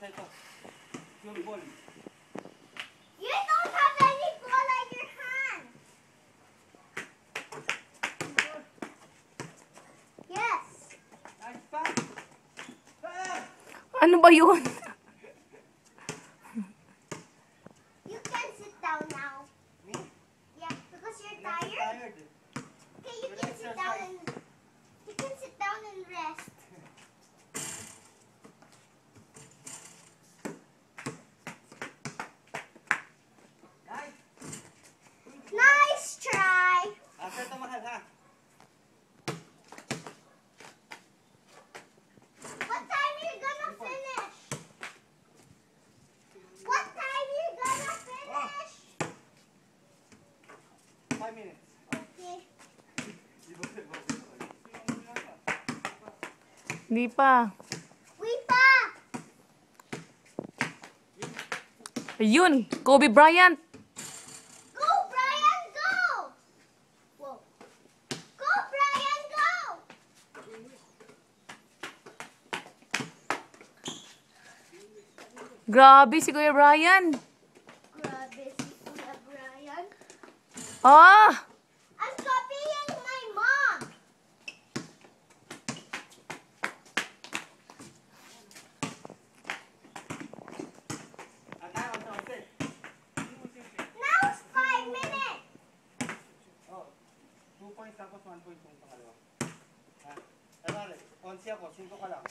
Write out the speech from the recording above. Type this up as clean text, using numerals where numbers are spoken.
Para sa ito. Pure ball. You don't have any ball in your hand. Yes. Nice pass! Ah! Ano ba yun? You can sit down now. Me? Yeah, because you're I'm not tired. tired. Okay, you can sit down and you can sit down and rest. Nice! Nice try. Asa ito, mahal, ha? What time you gonna finish? What time you gonna finish? 5 minutes. Okay. Di ba? Di ba? Hindi pa. We pa. Ayun, Kobe Bryant. Go, Brian, go! Whoa. Go, Brian, go! Grabe si Kuya Brian. Grabe si Kuya Brian. Ah! I'm copying my mom. Ah, 11, 11. Now it's 5 minutes. Oh, 2 points tapos 1 point yung pangalawa. Ha? Ano, 11 ako, 5 ka lang.